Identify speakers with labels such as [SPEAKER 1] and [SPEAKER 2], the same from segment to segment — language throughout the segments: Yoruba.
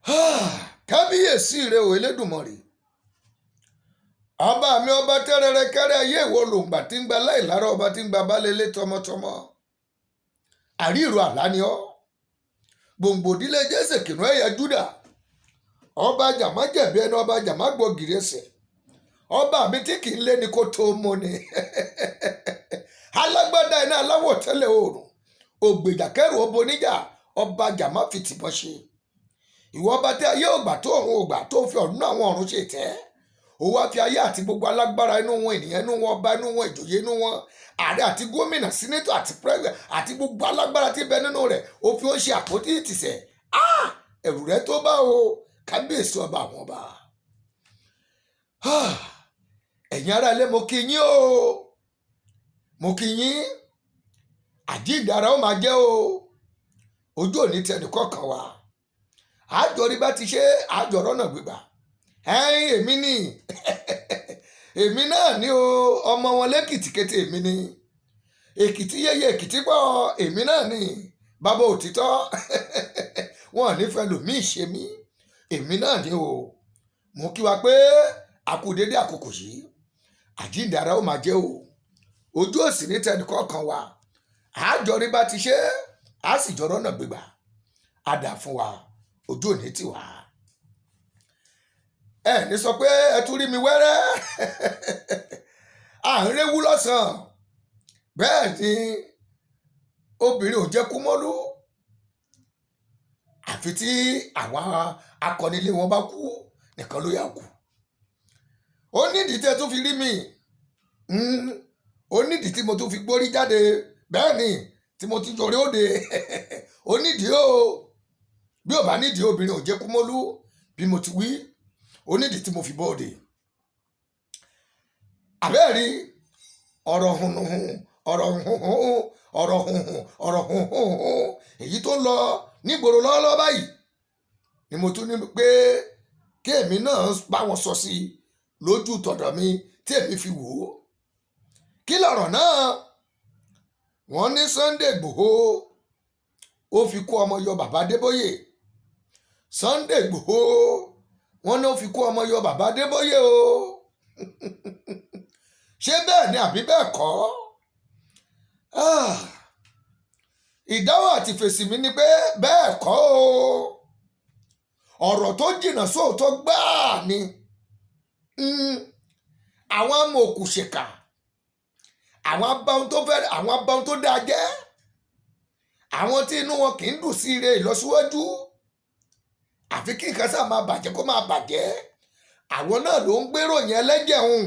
[SPEAKER 1] Kábíyèsí rẹ ò Elédùmarè, ọba mi, ọba tẹrẹrẹ kẹrẹ ayé, ìwọ lòǹgbà tí ń gba láìlára, ọba tí ń gba balẹ̀lẹ̀ tọmọtọmọ. Àríìrò àlá ni ọ́, gbòǹgbòdílé Jésè, kìnìún ẹ̀yà Júdà, ọba jàmá jẹ̀bi ẹni, ọba jàmá gbògìrì ẹsẹ̀, ọba mi tí kì í lé ni kó tó mú ni, alágbádá iná aláwọ̀ tẹ́lẹ̀ oòrùn, ògbèjà kẹrù ọbọ oníjà, ọba jàmá fi tìbọn ṣe. Ìwọ ọba tí ayé ògbà tó ọ̀run ògbà, tó fi ọ̀run àwọn ọ̀run ṣe tẹ́, ó wá fi ayé àti gbogbo alágbára inú wọn, ènìyàn inú wọn, ọba inú wọn, ìjòyè inú wọn, ààrẹ àti gómìnà, senator àti president àti gbogbo alágbára tí bẹ nínú rẹ̀, ó fi ó ṣe àpótí ìtìsẹ̀. Ẹ̀rù rẹ̀ tó bá o, kábíyèsí, ọba àwọn ọba. Ẹ̀yin ará ilé, mo kí yín o, mo kí yín. Àjíǹde ara ó máa jẹ́ o, ojú òní tẹnìkọ̀ọ̀kan wa, àjọrí bá ti ṣe àjọrọ̀ náà gbégbà. Ẹ̀yin, èmi ni, èmi náà ní o, ọmọ wọn lẹ́kìtì kété, èmi ni Èkìtì yẹyẹ, Èkìtì pọ̀, èmi náà ní bàbá òtítọ́. Wọn ò ní fẹ́ lòmíì ṣe mí, èmi náà ní o. Mo kí wa pé a kú dédé àkókò yìí. Àjíǹde ara ó máa jẹ́ o, ojú òsì ní tẹnìkọ̀ọ̀kan wa. Àjọrí bá ti ṣe, á sì jọrọ̀ náà gbégbà, á dà fún wa, ojú òní tì wá. Ẹ ní sọ pé ẹ tún rí mi wẹ́rẹ́, à ń réwú lọ́sàn-án. Bẹ́ẹ̀ ni obìnrin ò jẹ́ kúmọ́lú, àfi tí àwọn akọnilé wọn bá kú nìkan ló yà kú. Ó nídìí tí ẹ tún fi rí mi, ó nídìí tí mo tún fi gbórí jáde. Bẹ́ẹ̀ ni tí mo ti jọrí òde, ó nídìí o. Bí ò bá nídìí, obìnrin ò jẹ́ kúmọ́lú. Bí mo ti wí, ó nídìí tí mo fi bọ́ọ̀dè. Àbẹ́ẹ̀rí ọ̀rọ̀ hùnùhùn, ọ̀rọ̀ hùnhùn, ọ̀rọ̀ hùnhùn, ọ̀rọ̀ hùnhùn, èyí tó ń lọ nígboro lọ́wọ́lọ́wọ́ báyìí ni mo tún ní pé kí èmi náà bá wọn sọ sí i lójú tọ̀dọ̀ mi tí èmi fi wò ó. Kí lọ̀rọ̀ náà? Wọ́n ní Sunday Igboho ó fi kó ọmọ yọ bàbá Adébóyè. Sunday Igboho, wọ́n ní ó fi kó ọmọ yọ bàbá Adébóyè o. Ṣé bẹ́ẹ̀ ni àbí bẹ́ẹ̀ kọ́? Ah, ìdáhùn àti fèsì mi ni pé bẹ́ẹ̀ kọ́ o. Ọ̀rọ̀ tó jìnnà sóòótọ́ gbáà ni. Àwọn amòòkùnṣèkà, àwọn abáhun tó fẹ́, àwọn abáhun tó dáa jẹ́, àwọn tí inú wọn kì í dùn sí ire ìlọsíwájú, àfi kí nǹkan sáà máa bàjẹ́ kó máa bàjẹ́, àwọn náà ló ń gbérò yẹn ẹlẹ́jẹ̀ hùn.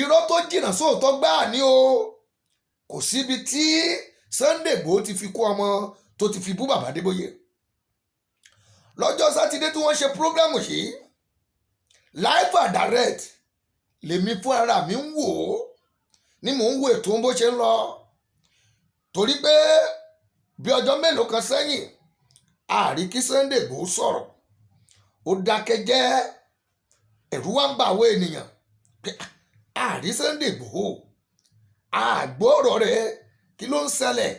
[SPEAKER 1] Irọ́ tó jìnnà sóòótọ́ gbáà ni o. Kò síbi tí Sunday Igboho ti fi kó ọmọ tó ti fi bú bàbá Adébóyè. Lọ́jọ́ Sátidé tí wọ́n ṣe program yìí live and direct, lèmi fún ara mi ń wò ó, ni mò ń wo ètò bó ṣe ń lọ, torí pé bí ọjọ́ mélòó kan sẹ́yìn, àrí kí Sunday Igboho sọ̀rọ̀, ó dákẹ́ jẹ́. Ẹ̀rù wá ń bà àwọn ènìyàn pé àrí Sunday Igboho, àgbọ́ ọ̀rọ̀ rẹ̀, kí ló ń ṣẹlẹ̀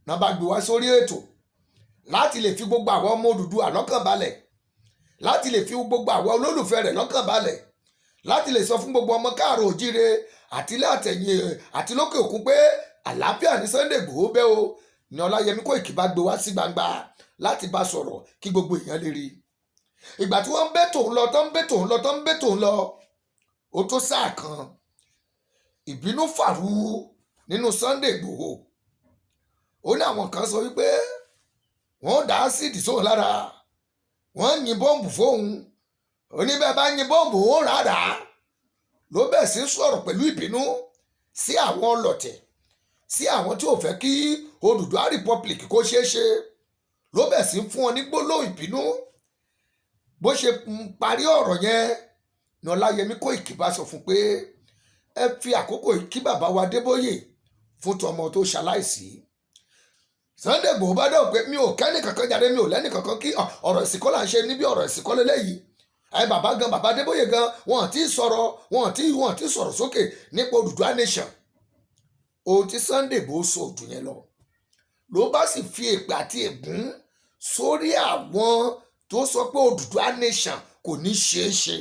[SPEAKER 1] náà? Bá gbé wá sórí ètò láti lè fi gbogbo àwọn ọmọ Odùduwà lọ́kàn balẹ̀, láti lè fi gbogbo àwọn olólùfẹ́ rẹ̀ lọ́kàn balẹ̀, láti lè sọ fún gbogbo ọmọ káàrọ̀ òjíire àtìlẹ́ àtẹ̀yìn àti lókè òkun pé àlàáfíà ní Sunday Igboho bẹ́ o. Ní Ọláyẹmí Kóìkì bá gbé wá sí gbangba láti bá sọ̀rọ̀ kí gbogbo èèyàn lè rí ìgbà tí wọ́n ń bẹ́ tòun lọ, tó ń bẹ́ tòun lọ, tó ń bẹ́ tòun lọ. Ó tó sáà kan, ìbínú fàrú nínú Sunday Igboho. Ó ní àwọn kan sọ wípé wọ́n dá acid sóun lára, wọ́n yin bọ́ǹbù fóun. Oníbẹ̀ bá yin bọ́ǹbù, ó rà á. Ló bẹ̀ sí sọ̀rọ̀ pẹ̀lú ìbínú sí àwọn ọlọ̀tẹ̀, sí àwọn tí ò fẹ́ kí Odùduwà Republic kó ṣeé ṣe. Ló bẹ̀ sí fún wọn ní gbólóhùn ìbínú. Bó ṣe parí ọ̀rọ̀ yẹn ní Ọláyẹmí Kóìkì bá sọ fún pé ẹ fi àkókò yìí kí bàbá wa Adébóyè fún tọmọ tó ṣaláìsí. Sunday Igboho bá dọ̀ pé mi ò kẹ́ni kankan jáde, mi ò lẹ́ni kankan kí. Ọ̀rọ̀ ìsìnkọ́ là ń ṣe níbí, ọ̀rọ̀ ìsìnkọ́ lélẹ́yìí. Ẹ bàbá gan, bàbá Adébóyè gan, wọn ti sọ̀rọ̀, wọn ti sọ̀rọ̀ sókè nípa Odùduwà nation. Ohun tí Sunday Igboho sọ òjò yẹn lọ, ló bá sì fi èpè àti ègún. Sórí àwọn tó sọ pé Odùduwà nation kò ní ṣeé ṣe,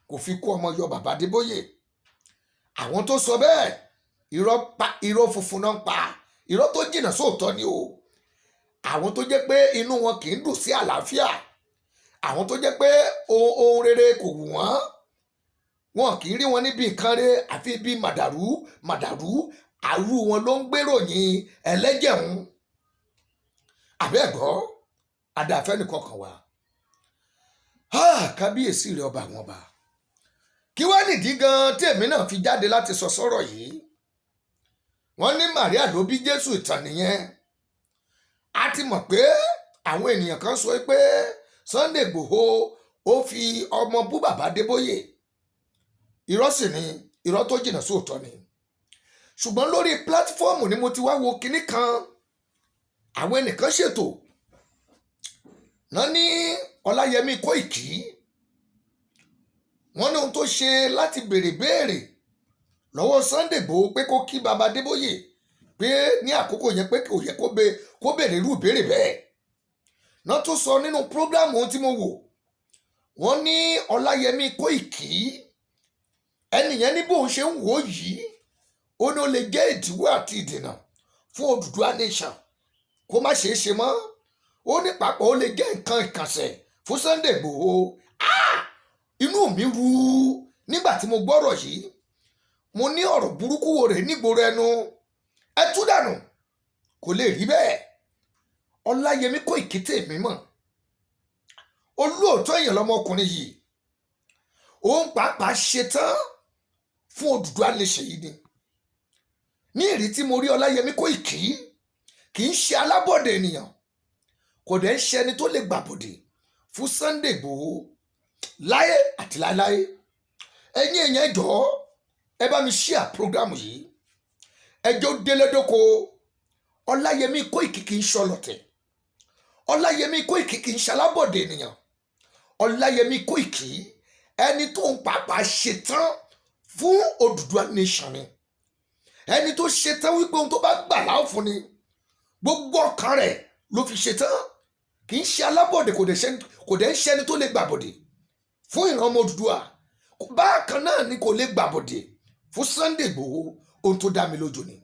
[SPEAKER 1] kò fi kó ọmọ yọ bàbá Adébóyè. Àwọn tó sọ bẹ́ẹ̀, irọ́ pa, irọ́ funfun náà ń pa, irọ́ tó jìnnà sóòótọ́ ni o. Àwọn tó jẹ́ pé inú wọn kì í dùn sí àlàáfíà, àwọn tó jẹ́ pé ohun rere kò wù wọ́n, wọn kì í rí wọn níbi nǹkan rẹ̀ àfi bí màdàrú màdàrú. Àrú wọn ló ń gbéròyìn ẹlẹ́jẹ̀hún àbẹ́ẹ̀gbọ́ adáfẹ́ nìkan kan wá. Kábíyèsí rẹ, ọba àwọn ọba. Kí wá nìdí gan tí èmi náà fi jáde láti sọ sọ́rọ̀ yìí? Wọ́n ní Maria ló bí Jésù, ìtàn nìyẹn. A ti mọ̀ pé àwọn ènìyàn kan sọ pé Sunday Igboho ó fi ọmọ bú bàbá Adébóyè. Irọ́ sì ni, irọ́ tó jìnnà sóòótọ́ ni. Ṣùgbọ́n lórí platform ni mo ti wá wo kinní kan. Àwọn ẹnìkan ṣètò náà ní Ọláyẹmí Kóìkì. Wọ́n ní ohun tó ṣe láti béèrè béèrè lọ́wọ́ Sunday Igboho pé kó kí baba Adébóyè, pé ní àkókò yẹn, pé kò yẹ kó béèrè irú ìbéèrè bẹ́ẹ̀ náà. Tún sọ nínú program tí mo wò, wọ́n ní Ọláyẹmí Kóìkì, ẹnìyẹn ní bóun ṣe ń wò ó yìí, ó ní ó lè jẹ́ ìdíwọ́ àti ìdènà fún Odùduwà nation kó má ṣeé ṣe mọ́. Ó ní pàápàá, ó lè jẹ́ nǹkan ìkànsẹ̀ fún Sunday Igboho. Ah! Inú mi ru nígbà tí mo gbọ́rọ̀ yìí. Mo ní ọ̀rọ̀ burúkú wo rèé nígboro ẹnu? Ẹ tú dànù, kò lè rí bẹ́ẹ̀. Ọláyẹmí Kóìkì tèmi mọ̀, olóòótọ́ èèyàn lọmọkùnrin yìí. Òun pàápàá ṣetán fún Odùduwà nation yìí ni. Ní ìrí tí mo rí Ọláyẹmí Kóìkì, kì í ṣe alábọ̀dé ènìyàn, kò dẹ̀ ń ṣe ẹni tó lè gbàbọ̀dè fún Sunday Igboho láyé àti láéláé. Ẹ̀yin èèyàn, ẹ jọ̀ọ́, ẹ bá mi share program yìí, ẹ jẹ́ ó délé dóko. Ọláyẹmí Kóìkì kì í ṣọlọ̀tẹ̀. Ọláyẹmí Kóìkì kì í ṣalábọ̀dé ènìyàn. Ọláyẹmí Kóìkì, ẹni tó ń pàápàá ṣetán fún Odùduwà nation ni, ẹni tó ṣetán wípé ohun tó bá gbà láò fún ni, gbogbo ọkàn rẹ̀ ló fi ṣetán. Kì í ṣe alábọ̀dé, kò dẹ̀ ń ṣe ẹni tó lè gbàbọ̀dé fún ìran ọmọ Odùduwà. Bákan náà ni kò lè gbàbọ̀dé fún Sunday Igboho. Ohun tó dá mi lójú ni.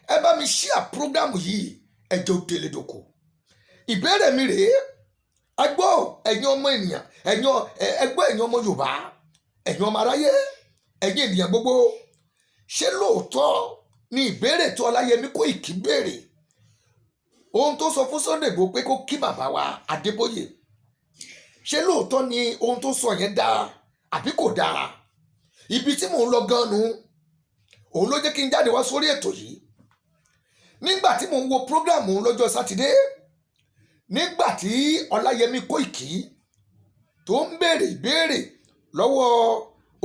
[SPEAKER 1] Ẹ bá mi share program yìí, ẹ jẹ́ ó délé dóko. Ìbéèrè mi rèé. Ẹ gbọ́, ẹ̀yin ọmọ ènìyàn, ẹ̀yin ẹ gbọ́, ẹ̀yin ọmọ Yorùbá, ẹ̀yin ọmọ aráyé, ẹ̀yin ènìyàn gbogbo, ṣé lóòótọ́ ni ìbéèrè tó Ọláyẹmí Kóìkì béèrè, ohun tó sọ fún Sunday Igboho pé kó kí bàbá wa Adébóyè, ṣé lóòótọ́ ni ohun tó sọ yẹn dáa àbí kò dáa? Ibi tí mò ń lọ gan nu, òun ló jẹ́ kí n jáde wá sórí ètò yìí. Nígbà tí mò ń wo program lọ́jọ́ Sátidé, nígbà tí Ọláyẹmí Kóìkì tó ń béèrè ìbéèrè lọ́wọ́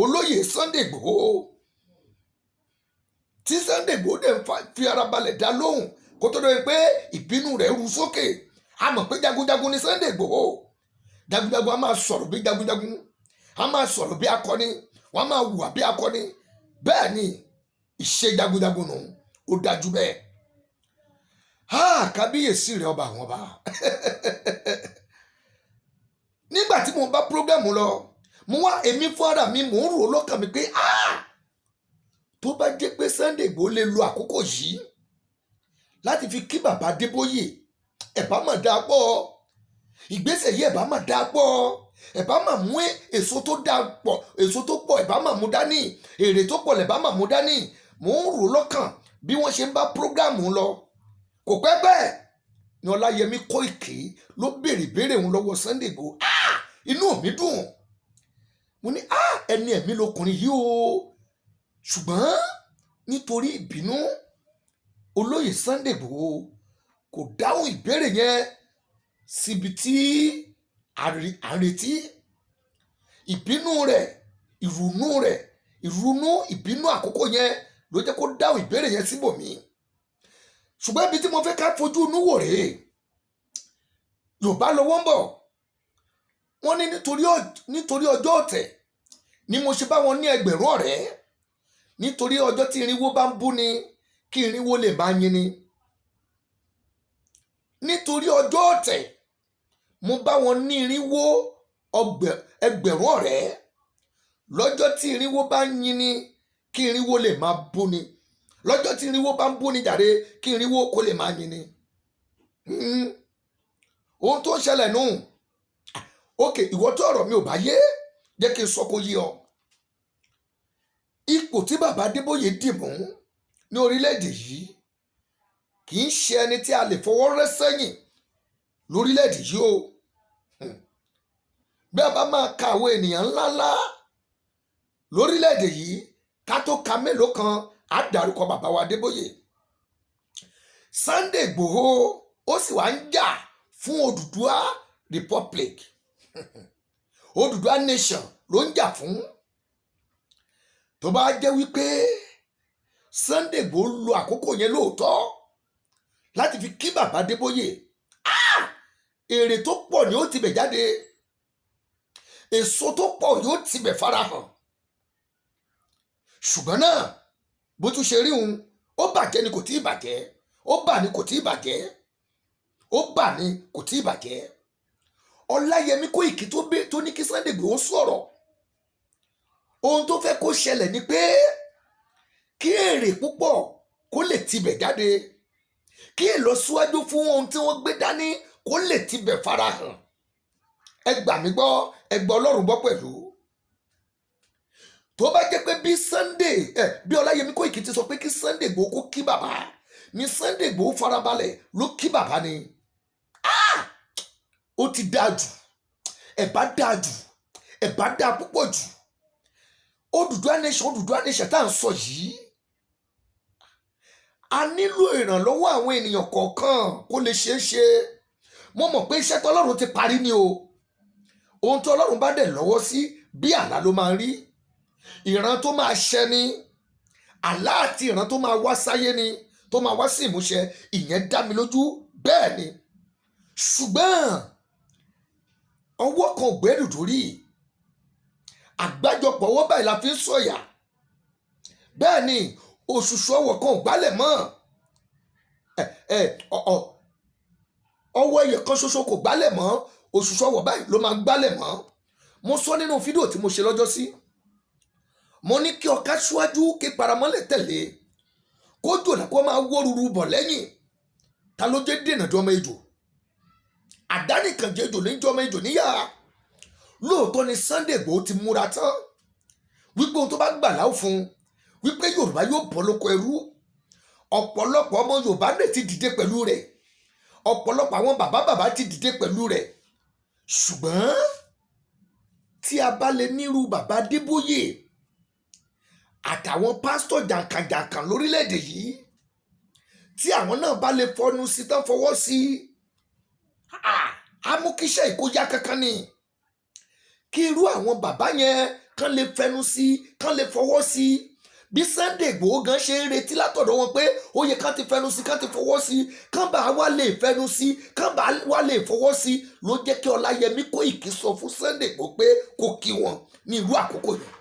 [SPEAKER 1] olóyè Sunday Igboho, tí Sunday Igboho dẹ̀ ń fi ara balẹ̀ dá lóhùn kó tó dọ̀ pé ìbínú rẹ̀ ru sókè. A mọ̀ pé jagunjagun ni Sunday Igboho. Jagunjagun a máa sọ̀rọ̀ bí jagunjagun, a máa sọ̀rọ̀ bí akọni, wọ́n a máa hùwà bí akọni. Bẹ́ẹ̀ ni ìṣe jagunjagun nù, ó dájú bẹ́ẹ̀. Ha, kábíyèsí rẹ, ọba àwọn ọba. Nígbà tí mo bá program lọ, mo wá, èmi fún ara mi, mò ń rò lọ́kàn mi pé, ah, tó bá jẹ́ pé Sunday Igboho lè lo àkókò yìí láti fi kí bàbá Adébóyè, ẹ̀bá mà dáa pọ̀. Ìgbésẹ̀ yìí, ẹ̀bá mà dáa pọ̀, ẹ̀bá mà mú èso tó dáa pọ̀, èso tó pọ̀, ẹ̀bá mà mú dání, èrè tó pọ̀ lẹ̀bá mà mú dání. Mò ń rò lọ́kàn bí wọ́n ṣe ń bá program lọ. Kò pẹ́ bẹ́ẹ̀ ni Ọláyẹmí Kóìkì ló béèrè béèrè òun lọ́wọ́ Sunday Igboho. Ah, inú mi dùn. Mo ní, ah, ẹni ẹ̀mí lọkùnrin yìí o. Ṣùgbọ́n nítorí ìbínú, olóyè Sunday Igboho kò dáhùn ìbéèrè yẹn síbi tí à ń retí. Ìbínú rẹ̀, ìrònú rẹ̀, ìrònú ìbínú àkókò yẹn ló jẹ́ kó dáhùn ìbéèrè yẹn síbòmí. Ṣùgbọ́n ibi tí mo fẹ́ ká fojú inú wò rèé. Yorùbá lọ́wọ́ ń bọ̀, wọ́n ní nítorí ọjọ́ ọ̀tẹ̀ ni mo ṣe bá wọn ní ẹgbẹ̀rún ọ̀rẹ́, nítorí ọjọ́ tí irinwó bá ń bú ni, kí irinwó lè máa yin ni. Nítorí ọjọ́ ọ̀tẹ̀, mo bá wọn ní 400 ẹgbẹ̀rún ọ̀rẹ́. Lọ́jọ́ tí 400 bá ń yin ni, kí 400 lè máa bú ni. Lọ́jọ́ tí 400 bá ń bú ni jàre, kí 400 kó lè máa yin ni. Ohun tó ń ṣẹlẹ̀ nù. Ok, ìwọ tó ọ̀rọ̀ mi ò bá yé, jẹ́ kí n sọ kó yé ọ. Ipò tí bàbá Adébóyè dì mú ní orílẹ̀-èdè yìí, kì í ṣe ẹni tí a lè fọwọ́ rẹ́ sẹ́yìn lórílẹ̀-èdè yìí o. Bí a bá máa ka àwọn ènìyàn ńláńlá lórílẹ̀-èdè yìí, ká tó ka mélòó kan, á dárúkọ bàbá wa Adébóyè. Sunday Igboho, ó sì wá ń jà fún Odùduwà Republic, Odùduwà Nation ló ń jà fún. Tó bá jẹ́ wípé Sunday Igboho lo àkókò yẹn lóòótọ́ láti fi kí bàbá Adébóyè, èrè tó pọ̀ ni ó ti bẹ̀ jáde, èso tó pọ̀ yóò ti bẹ̀ farahàn. Ṣùgbọ́n náà, bó tún ṣe rí òun, ó bàjẹ́ ni kò tí ì bàjẹ́, ó bà ní kò tí ì bàjẹ́, ó bà ní kò tí ì bàjẹ́. Ọláyẹmí Kóìkí tó bẹ tó ní kí Sunday Igboho sọ̀rọ̀, ohun tó fẹ́ kó ṣẹlẹ̀ ni pé kí èrè púpọ̀ kó lè tibẹ̀ jáde, kí ìlọsíwájú fún ohun tí wọ́n gbé dání kó lè tibẹ̀ farahàn. Ẹ gbà mí gbọ́, ẹ gbọ́ Ọlọ́run gbọ́ pẹ̀lú. Tó bá jẹ́ pé bí Sunday ẹ bí Ọláyẹmí Kóìkí ti sọ pé kí Sunday Igboho kó kí bàbá ní, Sunday Igboho farabalẹ̀ ló kí bàbá ni, ó ti dáa jù, ẹ̀ bá dáa jù, ẹ̀ bá dáa púpọ̀ jù. Odùduwà Nation, Odùduwà Nation tá à ń sọ yìí, a nílò ìrànlọ́wọ́ àwọn ènìyàn kọ̀ọ̀kan kó lè ṣeé ṣe. Mo mọ̀ pé iṣẹ́ tọ́lọ́run ti parí ni o. Ohun tí Ọlọ́run bá dẹ̀ lọ́wọ́ sí, bí àlá ló máa ń rí. Ìran tó máa ṣẹ ni àlá, àti ìran tó máa wá sáyé ni tó máa wá sí ìmúṣẹ. Ìyẹn dá mi lójú bẹ́ẹ̀ ni. Ṣùgbọ́n ọwọ́ kan ò gbẹ́rù dórí, àgbájọpọ̀ ọwọ́ báyìí la fi ń sọ̀yà. Bẹ́ẹ̀ ni, òṣùṣù ọwọ́ kan ò gbálẹ̀ mọ́ ẹ ẹ ọ ọwọ́ ẹyẹ kan ṣoṣo kò gbálẹ̀ mọ́, òṣùṣù ọwọ́ báyìí ló máa ń gbálẹ̀ mọ́. Mo sọ nínú fídíò tí mo ṣe lọ́jọ́ sí, mo ní kí ọ̀ká síwájú, kí paramọ́lẹ̀ tẹ̀lé, kó jòlá kó máa wó ruru bọ̀ lẹ́yìn. Ta ló jẹ́ dènà dọ́mọ ejò? Àdánìkànjẹ ejò ní jọmọ ejò níyà. Lóòótọ́ ni Sunday Igboho ti múra tán wípé ohun tó bá gbà láwù fún un, wípé Yorùbá yóò bọ́ lóko ẹrú. Ọ̀pọ̀lọpọ̀ ọmọ Yorùbá lè ti dìde pẹ̀lú rẹ̀, ọ̀pọ̀lọpọ̀ àwọn bàbá bàbá ti dìde pẹ̀lú rẹ̀. Ṣùgbọ́n tí a bá lè nírú bàbá Adébóyè àtàwọn pásítọ̀ jàǹkànjàǹkàn lórílẹ̀‐èdè yìí, tí àwọn náà bá lè fọnú sí tán, fọwọ́ sí, á mú kíṣẹ́ ìkóyá kankan ni. Kí irú àwọn bàbá yẹn kán lè fẹnu sí, kán lè fọwọ́ sí, bí Sunday Igboho gan ṣe ń retí látọ̀dọ̀ wọn pé ó yẹ kán ti fẹnu sí, kán ti fọwọ́ sí, kán bá wá lè fẹnu sí, kán bá wá lè fọwọ́ sí, ló jẹ́ kí Ọláyẹmí Kóìkí sọ fún Sunday Igboho pé kó kí wọn ní irú àkókò yẹn.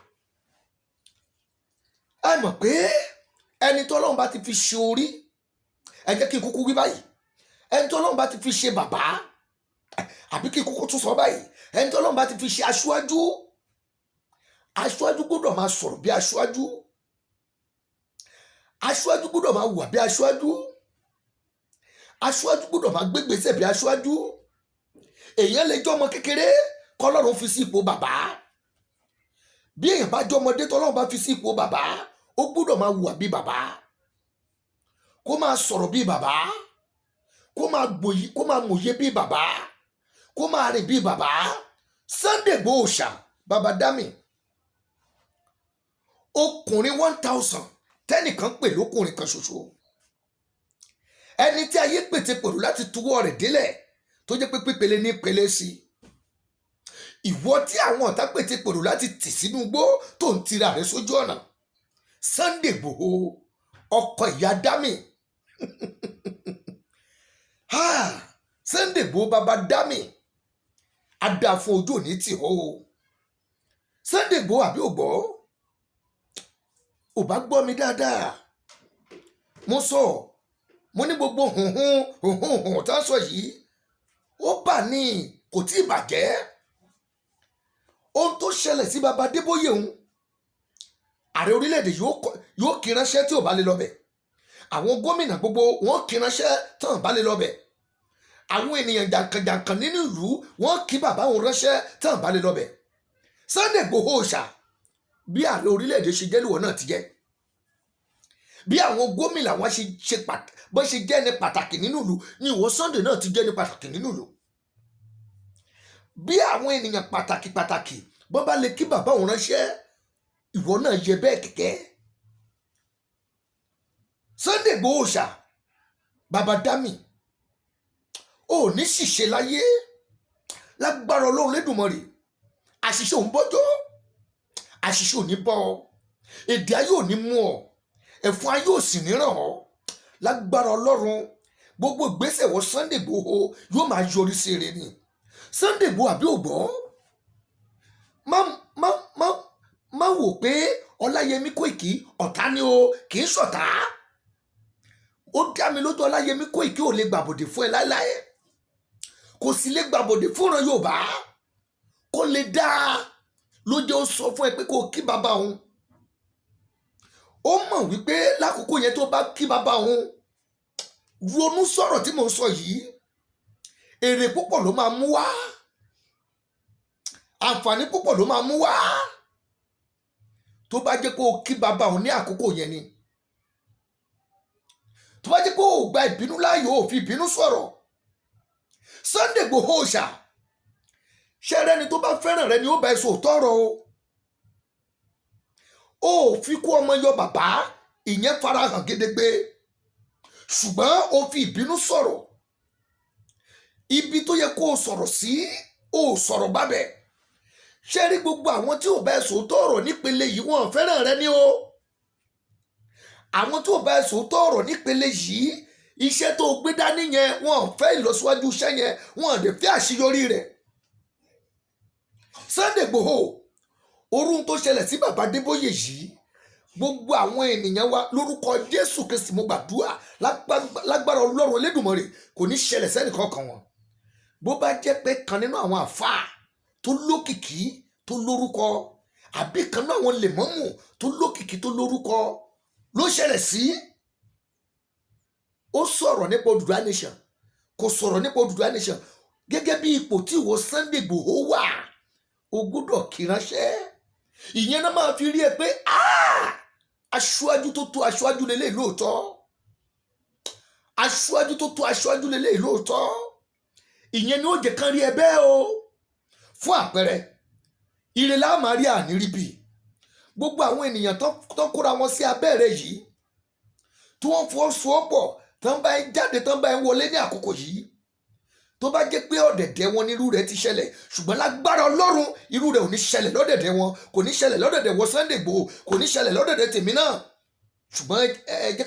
[SPEAKER 1] Ẹ mọ̀ pé ẹni tó Ọlọ́run bá ti fi ṣe orí, ẹ jẹ́ kí n kúkú wí báyìí, ẹni tó Ọlọ́run bá ti fi ṣe bàbá, àbí kí n kúkú tún sọ báyìí, ẹni tó Ọlọ́run bá ti fi ṣe aṣáájú, aṣáájú gbọ́dọ̀ máa sọ̀rọ̀ bí aṣáájú, aṣáájú gbọ́dọ̀ máa hùwà bí aṣáájú, aṣáájú gbọ́dọ̀ máa gbégbèsè bí aṣáájú. Èèyàn lè jẹ́ ọmọ kékeré kọ́lọ́run fi sí ipò bàbá. Bí èèyàn bá jẹ́ ọmọdé tọ́lọ́run bá fi sí ipò bàbá, ó gbọ́dọ̀ máa hùwà bí bàbá, kó máa sọ̀rọ̀ bí bàbá, kó máa gbòyí, kó máa mòye bí bàbá, kó máa rìn bí bàbá. Sunday Igboho ṣá, bàbá dami, ọkùnrin 1,000 tẹ́nìkan pè lókùnrin kan ṣoṣo, ẹni tí ayé pètè pèrò láti tuwọ́ rẹ̀ délẹ̀, tó jẹ́ pé pípele ní pele sí i. Ìwọ tí àwọn ọ̀tá pètè pèrò láti tì sínú igbó, tó ń tira rẹ̀ sójú ọ̀nà, Sunday Igboho, ọkọ ìyá dami, ha, Sunday Igboho, bàbá dami, adá fún ojú òní tì ó o. Sunday Igboho, àbí ò gbọ́? Ò bá gbọ́ mi dáadáa. Mo sọ, Mo ní gbogbo hùhùn hùhùn hùhùn tá a sọ yìí, ó bà ní kò tí ì bàjẹ́. Ohun tó ṣẹlẹ̀ sí baba Adébóyè ń, ààrẹ orílẹ̀-èdè yóò kí ránṣẹ́ tí ò bá lè lọ bẹ̀. Àwọn gómìnà gbogbo wọn kí ránṣẹ́ tán bá lè lọ bẹ̀. Àwọn ènìyàn jàǹkànjàǹkàn nínú ìlú wọn kí bàbá òun ránṣẹ́ tán bá lè lọ bẹ̀. Sunday Igboho ṣá, bí ààrẹ orílẹ̀-èdè ṣe jẹ́ lùwọ̀ náà ti jẹ́, bí àwọn gómìnà wọn ṣe ṣe bó ṣe jẹ́ ní pàtàkì nínú ìlú ni ìwọ Sunday náà ti jẹ́ ní pàtàkì nínú ìlú. Bí àwọn ènìyàn pàtàkì pàtàkì bó bá lè kí bàbá òun ránṣẹ́, ìwọ náà yẹ bẹ́ẹ̀ kẹ̀kẹ́. Sunday Igboho ṣá, bàbá dami ò ní ṣìṣe láyé lágbára Ọlọ́run lẹ́dùnmọ́rì. Àṣìṣe òun bọ́jọ́, àṣìṣe ò ní bọ́ ọ, èdè ayé ò ní mú ọ, ẹ̀fún ayé ò sì ní ràn ọ́ lágbára Ọlọ́run. Gbogbo ìgbésẹ̀ wọ Sunday Igboho yóò máa yọrí sí ere ni. Sunday Igboho, àbí ògbọ́, má wò pé Ọláyẹmí Kóìkì ọ̀tá ni o. Kì í ṣọ̀tá. Ó dá mi lójú, Ọláyẹmí Kóìkì ò lè gbàbọ̀dè fún ẹ láéláé, kò sì lè gbàbọ̀dè fúnra Yorùbá. Kó lè dáa ló jẹ́ ó sọ fún ẹ pé kó o kí bàbá òun. Ó mọ̀ wípé lákòókò yẹn, tó bá kí bàbá òun, ronú sọ̀rọ̀ tí mò ń sọ yìí, èrè púpọ̀ ló máa mú wá, àǹfààní púpọ̀ ló máa mú wá tó bá jẹ́ kó o kí bàbá òun ní àkókò yẹn ni. Tó bá jẹ́ kó o gba ìbínú láàyò, ò fi ìbínú sọ̀rọ̀. Sunday Igboho ṣá, ṣẹ́rẹ́ni tó bá fẹ́ràn rẹ ni ó bá ẹ sọ òótọ́ ọ̀rọ̀ o. Ó fi kú ọmọ yọ bàbá, ìyẹn farahàn gedegbe, ṣùgbọ́n ó fi ìbínú sọ̀rọ̀. Ibi tó yẹ kó o sọ̀rọ̀ sí, ó sọ̀rọ̀ gbábẹ̀. Ṣé rí gbogbo àwọn tí ò bá ẹ sòótọ́ ọ̀rọ̀ nípele yìí, wọ́n fẹ́ràn rẹ ní o. Àwọn tí ò bá ẹ sòótọ́ ọ̀rọ̀ nípele yìí, iṣẹ́ tó gbé dání yẹn, wọ́n fẹ́ ìlọsíwájú iṣẹ́ yẹn, wọ́n dẹ̀ fẹ́ àṣeyọrí rẹ̀. Sunday Igboho, orun tó ṣẹlẹ̀ sí bàbá Adébóyè yìí, gbogbo àwọn ènìyàn wa, lórúkọ Jésù Kristi mo gbàdúrà, lágbára Ọlọ́run Elédùmarè, kò ní ṣẹlẹ̀ sẹ́nìkankan wọn. Bó bá jẹ́ pé kan nínú àwọn àfáà tó lókìkí tó lórúkọ, àbí kan nínú àwọn lèmọ́mù tó lókìkí tó lórúkọ ló ṣẹlẹ̀ sí, ó sọ̀rọ̀ nípa Odùduwà nation, kò sọ̀rọ̀ nípa Odùduwà nation, gẹ́gẹ́ bí ipò tí ìwọ Sunday Igboho wà, o gbọ́dọ̀ kíránṣẹ́. Ìyẹn náà máa fi rí ẹ pé, "Ah, aṣáájú tó tó aṣáájú lélẹ̀ lóòótọ́, aṣáájú tó tó aṣáájú lélẹ̀ lóòótọ́." Ìyẹn ni ó jẹ́ kán rí ẹ bẹ́ẹ̀ o. Fún àpẹẹrẹ, ire la máa rí, àní rí bì. Gbogbo àwọn ènìyàn tó kóra wọn sí abẹ́rẹ́ yìí, tí wọ́n fọwọ́sowọ́pọ̀, tó ń bá ẹ jáde, tó ń bá ẹ wọlé ní àkókò yìí, tó bá jẹ́ pé ọ̀dẹ̀dẹ̀ wọn nírú rẹ̀ ti ṣẹlẹ̀, ṣùgbọ́n lágbára Ọlọ́run, irú rẹ̀ ò ní ṣẹlẹ̀ lọ́dẹ̀dẹ̀ wọn, kò ní ṣẹlẹ̀ lọ́dẹ̀dẹ̀ wọ Sunday Igboho, kò ní ṣẹlẹ̀ lọ́dẹ̀dẹ̀ tèmi náà. Ṣùgbọ́n ẹ jẹ́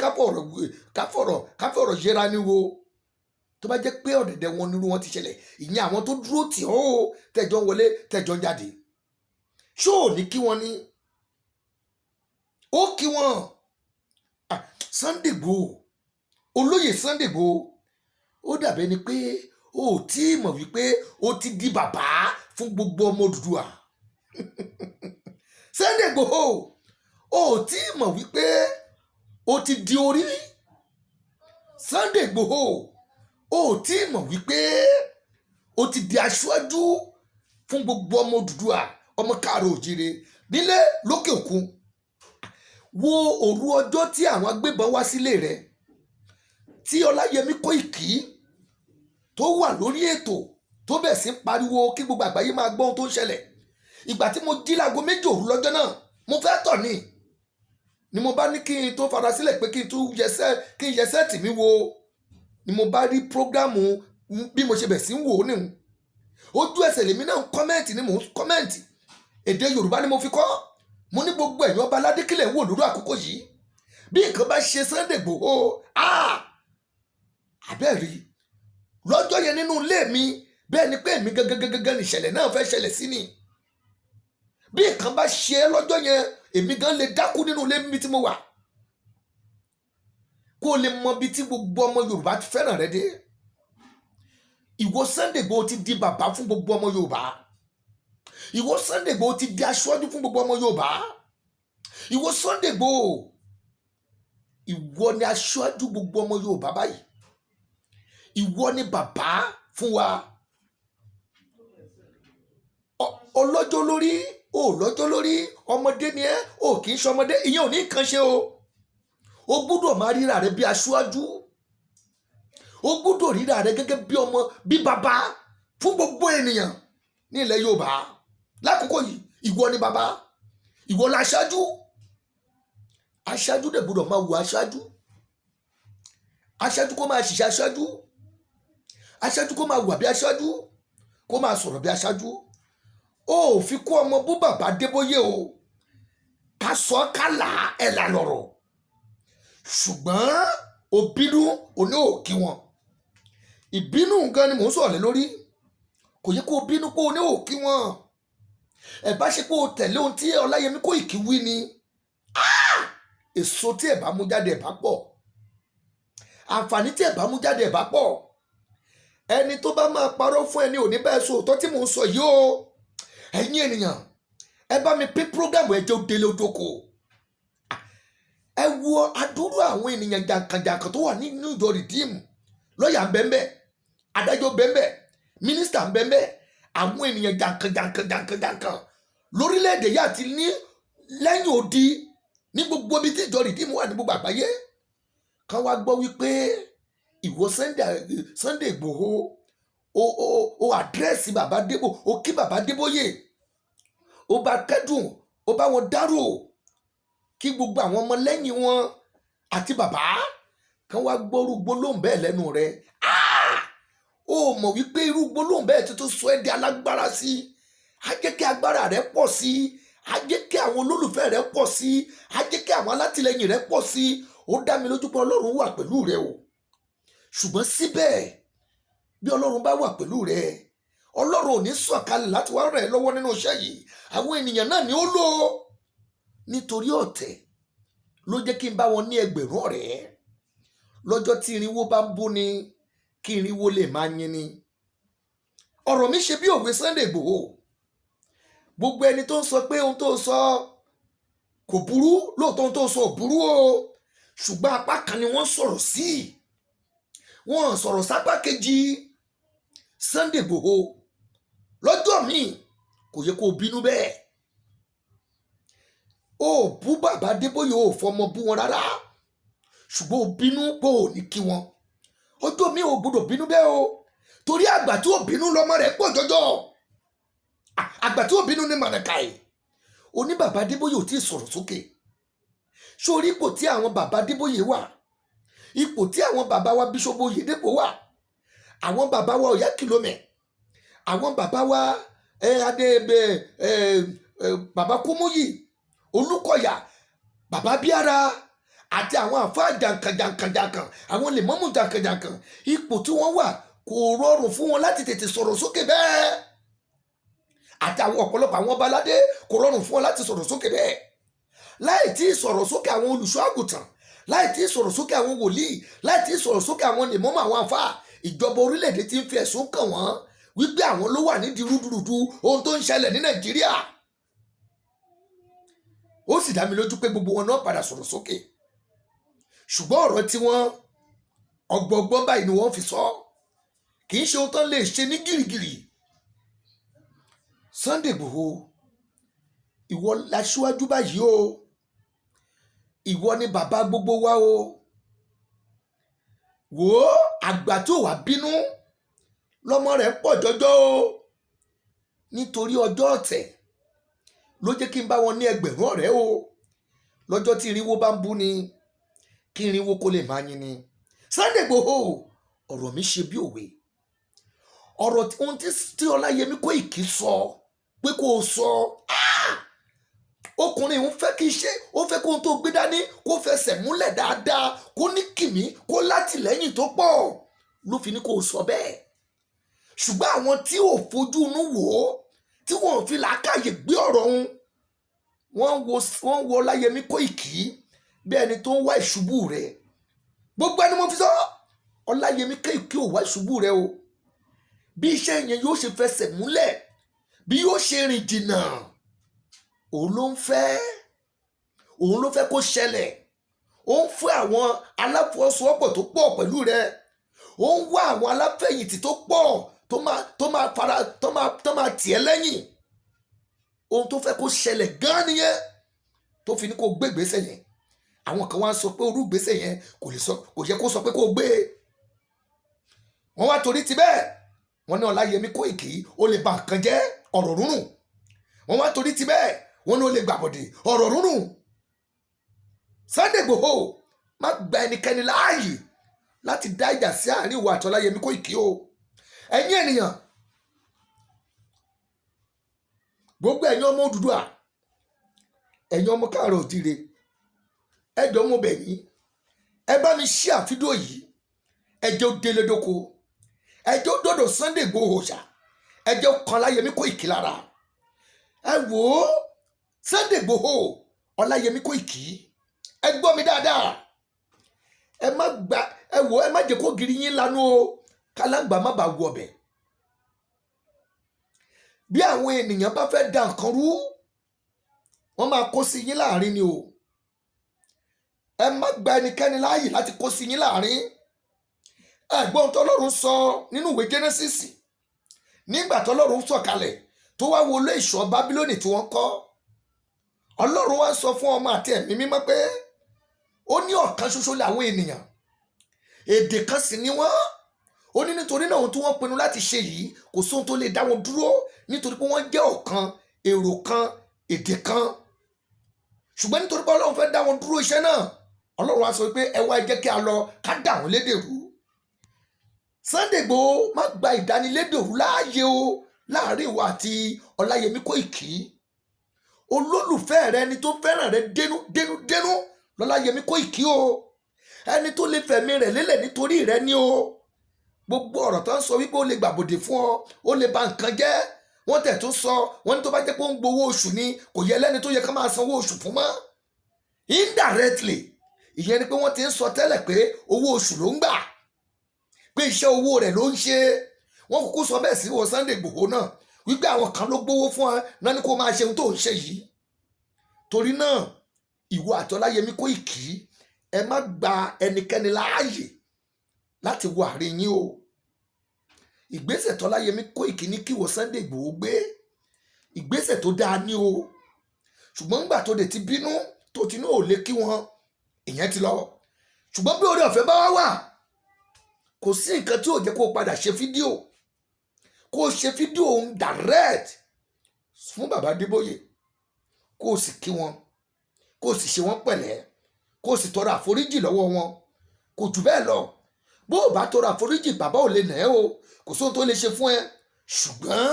[SPEAKER 1] ká fọ̀rọ̀ yẹra ní wo. Tó bá jẹ́ pé ọ̀dẹ̀dẹ̀ wọn nírú wọn ti ṣẹlẹ̀, ìyẹn àwọn tó dúró tì ọ́ o, tẹ̀jọ́ ń wọlé, tẹ̀jọ́ ń jáde, ṣó ò ní kí wọ́n ní? Ó kí wọ́n. Ah, Sunday Igboho, olóyè Sunday Igboho, ó dàbẹ́ ni pé o ò tí ì mọ̀ wípé o ti di bàbá fún gbogbo ọmọ Odùduwà. Sunday Igboho, o ò tí ì mọ̀ wípé o ti di orí. Sunday Igboho, o ò tí ì mọ̀ wípé o ti di aṣáájú fún gbogbo ọmọ Odùduwà, ọmọ káàró òjìrè, nílé lókè òkun. Wo òru ọjọ́ tí àwọn agbébọn wá sílé rẹ̀, tí Ọláyẹmí Kóìkì tó wà lórí ètò tó bẹ̀ sí ń pariwo kí gbogbo àgbáyé máa gbọ́ ohun tó ń ṣẹlẹ̀. Ìgbà tí mo jí láago 2 òru lọ́jọ́ náà, mo fẹ́ tọ̀ ni mo bá ní kí n tó fara sílẹ̀ pé kí n tún yẹsẹ́, kí n yẹsẹ́ tì mí wo, ni mo bá rí program. Bí mo ṣe bẹ̀ sí ń wò ó nìhun, ojú ẹsẹ̀ lèmi náà ń comment, ni mò ń comment. Èdè Yorùbá ni mo fi kọ́. Mo ní gbogbo ẹ̀yin ọba aládé, kílẹ̀ ń wò lórí àkókò yìí? Bí nǹkan bá ṣe Sunday Igboho, ah, àbẹ́ẹ̀rí lọ́jọ́ yẹn nínú ilé mi, bẹ́ẹ̀ ni pé èmi gangan gangan nìṣẹ̀lẹ̀ náà fẹ́ ṣẹlẹ̀ sí ni. Bí nǹkan bá ṣe é lọ́jọ́ yẹn, èmi gan lè dákú nínú ilé mi tí mo wà. Kó o lè mọ ibi tí gbogbo ọmọ Yorùbá fẹ́ràn rẹ dé. Ìwọ Sunday Igboho ti di bàbá fún gbogbo ọmọ Yorùbá. Ìwọ Sunday Igboho ti di aṣáájú fún gbogbo ọmọ Yorùbá. Ìwọ Sunday Igboho, ìwọ ni aṣáájú gbogbo ọmọ Yorùbá báyìí. Ìwọ ni bàbá fún wa. Ọlọ́jọ́ lórí o, lọ́jọ́ lórí, ọmọdé ni ẹ́ o, kì í ṣọmọdé. Ìyẹn ò ní kàn ṣe o. O gbúdọ̀ máa ríra rẹ bí aṣáájú. O gbúdọ̀ ríra rẹ gẹ́gẹ́ bí ọmọ, bí bàbá fún gbogbo ènìyàn ní ilẹ̀ Yorùbá lákòókò yìí. Ìwọ ni bàbá, ìwọ la aṣáájú. Aṣáájú dẹ̀ gbúdọ̀ máa wù aṣáájú. Aṣáájú kó máa ṣiṣẹ́ aṣáájú. Aṣáájú kó máa wà bí aṣáájú, kó máa sọ̀rọ̀ bí aṣáájú. Ó ò fi kó ọmọ bú bàbá Adébóyè o. Ká sọ ká là ẹ̀ là lọ̀rọ̀, ṣùgbọ́n o bínú, o ní òkí wọn. Ìbínú gan ni mò ń sọ̀rọ̀ lé lórí. Kò yẹ kó o bínú pé o ní òkí wọn. Ẹ̀ bá ṣe pé o tẹ̀lé ohun tí Ọláyẹmí Kóìkí wí ni, èso tí ẹ̀ bá mú jáde ẹ̀ bá pọ̀, àǹfààní tí ẹ̀ bá mú jáde ẹ̀ bá pọ̀. Ẹni tó bá máa parọ́ fún ẹni ò ní bẹ́ẹ̀ sọ òótọ́ tí mò ń sọ yìí o. Ẹ̀yin ènìyàn, ẹ bá mi pín program, ẹ jẹ́ ó délé odoko. Ẹ wo adúrú àwọn ènìyàn jàǹkànjàǹkàn tó wà nínú ìjọ Redeem. Lọ́ọ̀yà ń bẹ́ẹ̀ bẹ́ẹ̀, adájọ́ bẹ́ẹ̀ bẹ́ẹ̀, mínísítà ń bẹ́ẹ̀ bẹ́ẹ̀, àwọn ènìyàn jàǹkànjàǹkàn jàǹkànjàǹkàn lórílẹ̀‐èdè yìí àti ní lẹ́yìn odi, ní gbogbo ibi tí ìjọ Redeem wà ní gbogbo àgbáyé, kan wá gbọ́ wípé ìwọ Sunday Igboho, o address bàbá Débò, o kí bàbá Débóyè, o bá kẹ́dùn, o bá wọn dárò, kí gbogbo àwọn ọmọlẹ́yìn wọn àti bàbá kan wá gbọ́rú gbólóhùn bẹ́ẹ̀ lẹ́nu rẹ̀. Ó mọ̀ wípé irú gbólóhùn bẹ́ẹ̀ tó sọ ẹ́ di alágbára sí i, á jẹ́ kí agbára rẹ̀ pọ̀ sí i, á jẹ́ kí àwọn olólùfẹ́ rẹ̀ pọ̀ sí i, á jẹ́ kí àwọn alátìlẹyìn rẹ̀ pọ̀ sí i. Ó dá mi lójú pé Ọlọ́run wà pẹ̀lú rẹ o. Ṣùgbọ́n síbẹ̀, bí Ọlọ́run bá wà pẹ̀lú rẹ, Ọlọ́run ò ní sọ̀kalẹ̀ láti wá ràn ẹ́ lọ́wọ́ nínú iṣẹ́ yìí. Àwọn ènìyàn náà ni ó lò ó. Nítorí ọ̀tẹ̀ ló jẹ́ kí n bá wọn ní ẹgbẹ̀rún ọ̀rẹ́. Lọ́jọ́ tí irinwó bá ń bú ni, kí irinwó lè máa yin ni. Ọ̀rọ̀ mi ṣe bí òwe. Sunday Igboho, gbogbo ẹni tó ń sọ pé ohun tó sọ kò burú, lóòótọ́ ohun tó sọ ò burú o, ṣùgbọ́n apá kan ni wọ́n sọ̀rọ̀ sí, wọ́n sọ̀rọ̀ sápá kejì. Sunday Igboho, lọ́jọ́ míì kò yẹ kó o bínú bẹ́ẹ̀. O ò bú bàbá Adébóyè, o ò fọmọ bú wọn rárá, ṣùgbọ́n o bínú pé o ò ní kí wọn. Ọjọ́ mi ò gbọdọ̀ bínú bẹ́ẹ̀ o, torí àgbà tí ò bínú lọ́mọ rẹ̀ pọ̀ jọjọ. Àgbà tí ò bínú ní mànàkàì. Oní bàbá Adébóyè ò tí ì sọ̀rọ̀ sókè. Sórí ipò tí àwọn bàbá Adébóyè wà, ipò tí àwọn bàbá wa Bíṣọ́bù Oyèdèpọ̀ wà, àwọn bàbá wa Ọ̀yákìlómẹ̀, àwọn bàbá wa ẹ adé ẹ ẹ bàbá Kúmúyì Olúkọ̀yà, bàbá Bíára àti àwọn àfáà jàǹkànjàǹkànjàǹkàn, àwọn lèmọ́mù jàǹkànjàǹkàn, ipò tí wọ́n wà kò rọrùn fún wọn láti tètè sọ̀rọ̀ sókè bẹ́ẹ̀. Àti àwọn ọ̀pọ̀lọpọ̀ àwọn ọba aládé, kò rọrùn fún wọn láti sọ̀rọ̀ sókè bẹ́ẹ̀. Láì tí ì sọ̀rọ̀ sókè àwọn olùṣọ́ àgùntàn, láì tí ì sọ̀rọ̀ sókè àwọn wòlíì, láì tí ì sọ̀rọ̀ sókè àwọn lèmọ́mù, àwọn àfáà, ìjọba orílẹ̀-èdè ti ń fi ẹ̀sùn kàn wọ́n wípé àwọn ló wà nídìí rúdurùdu ohun tó ń ṣẹlẹ̀ ní Nàìjíríà. Ó sì dá mi lójú pé gbogbo wọn náà padà sọ̀rọ̀ sókè, ṣùgbọ́n ọ̀rọ̀ tí wọ́n ọgbọ̀ngbọ́n báyìí ni wọ́n fi sọ, kì í ṣe ohun tán lè ṣe ní gìrìgìrì. Sunday Igboho, ìwọ laṣíwájú báyìí o. Ìwọ ni bàbá gbogbo wa o. Wò ó, àgbà tí ò wá bínú lọ́mọ rẹ̀ pọ̀ jọjọ́ o. Nítorí ọjọ́ ọ̀tẹ̀ ló jẹ́ kí n bá wọn ní ẹgbẹ̀rún ọ̀rẹ́ o. Lọ́jọ́ tí irinwó bá ń bú ni, kí irinwó kó lè máa yin ni. Sunday Igboho, ọ̀rọ̀ mi ṣe bí òwe. Ọ̀rọ̀ ohun tí Ọláyẹmí Kóìkí sọ pé kó o sọ, ọkùnrin òun fẹ́ kí iṣẹ́ ó fẹ́ kó ohun tó gbé dání kó fẹsẹ̀ múlẹ̀ dáadáa, kó ní kìmí, kó látìlẹ́yìn tó pọ̀, ló fi ní kó o sọ bẹ́ẹ̀. Ṣùgbọ́n àwọn tí ò fojú inú wò ó, tí wọ́n fi làákàyè gbé ọ̀rọ̀ òun, wọ́n wo Ọláyẹmí Kóìkí bí ẹni tó ń wá ìṣubú rẹ̀. Gbogbo ẹni mo fi sọ, Ọláyẹmí Kóìkí ò wá ìṣubú rẹ o. Bí iṣẹ́ yẹn yóò ṣe fẹsẹ̀ múlẹ̀, bí yóò ṣe rìn jìnnà, òun ló ń fẹ́, òun ló fẹ́ kó ṣẹlẹ̀. Ó ń fún àwọn aláfọwọ́sowọ́pọ̀ tó pọ̀ pẹ̀lú rẹ, ó ń wá àwọn aláfẹ̀yìntì tó pọ̀ tó máa fara tó máa tì ẹ́ lẹ́yìn. Ohun tó fẹ́ kó ṣẹlẹ̀ gan nìyẹn tó fi ní kó gbé ìgbésẹ̀ yẹn. Àwọn kan wá ń sọ pé orú ìgbésẹ̀ yẹn kò lè sọ, kò yẹ kó sọ pé kó gbé e. Wọ́n wá torí ti bẹ́ẹ̀, wọ́n ní Ọláyẹmí Kóìkì ó lè ba nǹkan jẹ́, ọ̀rọ̀ rúrùn. Wọ́n wá torí ti bẹ́ẹ̀, wọ́n ní ó lè gbàbọ̀dè, ọ̀rọ̀ rúrùn. Sunday Igboho, má gba ẹnikẹ́ni láàyè láti dá ìjà sí àárín ìwọ àti Ọláyẹmí Kóìkì o. Ẹ̀yin ènìyàn, gbogbo ẹ̀yin ọmọ Odùduwà, ẹ̀yin ọmọ káàárọ̀ òjíire, ẹ jọ̀ọ́, mo bẹ̀ yín, ẹ bá mi share fídíò yìí. Ẹ jẹ́ ó délé dóko, ẹ jẹ́ ó dọ́dọ̀ Sunday Igboho ṣá, ẹ jẹ́ ó kan Ọláyẹmí Kóìkì lára. Ẹ wò ó, Sunday Igboho, Ọláyẹmí Kóìkì, ẹ gbọ́ mi dáadáa. Ẹ má gba, ẹ wò ó, ẹ má jẹ́ kó giri yín lanu o, kálágbà má bàa wọ ọbẹ̀. Bí àwọn ènìyàn bá fẹ́ da nǹkan rú, wọ́n máa kó sí yín láàrin ni o. Ẹ má gba ẹnikẹ́ni láàyè láti kó sí yín láàrin. Ẹ̀gbọ́n tọ́lọ́run sọ nínú ìwé Genesis, nígbà tọ́lọ́run sọ̀kalẹ̀ tó wá wo ilé ìṣọ́ Bábílónì tí wọ́n kọ́, Ọlọ́run wá sọ fún Ọmọ àti Ẹ̀mí Mímọ́ pé ó ní ọ̀kan ṣoṣo làwọn ènìyàn, èdè kan sì ni wọ́n. Ó ní nítorí náà, ohun tí wọ́n pinnu láti ṣe yìí, kò sóhun tó lè dá wọn dúró, nítorí pé wọ́n jẹ́ ọ̀kan, èrò kan, èdè kan. Ṣùgbọ́n nítorí pé Ọlọ́run fẹ́ dá wọn dúró iṣẹ́ náà, Ọlọ́run wá sọ pé ẹ wá, ẹ jẹ́ kí a lọ ká dà wọ́n lédè rú. Sunday Igboho, má gba ìdánilédèrú láàyè o láàrin ìwọ àti Ọláyẹmí Kóìkì. Olólùfẹ́ rẹ, ẹni tó fẹ́ràn rẹ dénú dénú dénú lọ́láyẹmí Kóìkì o, ẹni tó lè fẹ̀mí rẹ̀ lélẹ̀ nítorí rẹ ni o. Gbogbo ọ̀rọ̀ tó ń sọ wípé ó lè gbàbòdè fún ọ, ó lè ba nǹkan jẹ́, wọ́n tẹ̀ tó sọ wọ́n ní tó bá jẹ́ pé ó ń gbowó oṣù ni, kò yẹ lẹ́ni tó yẹ ká máa sanwó oṣù fún mọ́. Indirectly, ìyẹn ni pé wọ́n ti ń sọ tẹ́lẹ̀ pé owó oṣù ló ń gbà, pé iṣẹ́ owó rẹ̀ ló ń ṣe. Wọ́n kúkú sọ bẹ́ẹ̀ sí wọ Sunday Igboho náà wípé àwọn kan ló gbowó fún ẹ náà ní kó máa ṣe ohun tó ń ṣe yìí. Torí náà, ìwọ àti Ọláyẹmí Kóìkì, ẹ má gba ẹnikẹ́ni láàyè láti wọ àárín yín o. Ìgbésẹ̀ tọ́láyẹmí Kóìkì ní kíwọ Sunday Igboho gbé, ìgbésẹ̀ tó dáa ní o. Ṣùgbọ́n ńgbà tó dé ti bínú tó ti ní ò lè kí wọn, ìyẹn ti lọ. Ṣùgbọ́n bí oore ọ̀fẹ́ bá wá wà, kò sí nǹkan tí ò jẹ́ kó o padà ṣe fídíò, kó o ṣe fídíò òun direct fún bàbá Adébóyè, kó o sì kí wọn, kó o sì ṣe wọ́n pẹ̀lẹ́, kó o sì tọrọ àforíjì lọ́wọ́ wọn. Kò jù bẹ́ẹ̀ lọ. Bó o bá tọrọ àforíjì, bàbá ò lè nà ẹ́ o, kò sóhun tó lè ṣe fún ẹ. Ṣùgbọ́n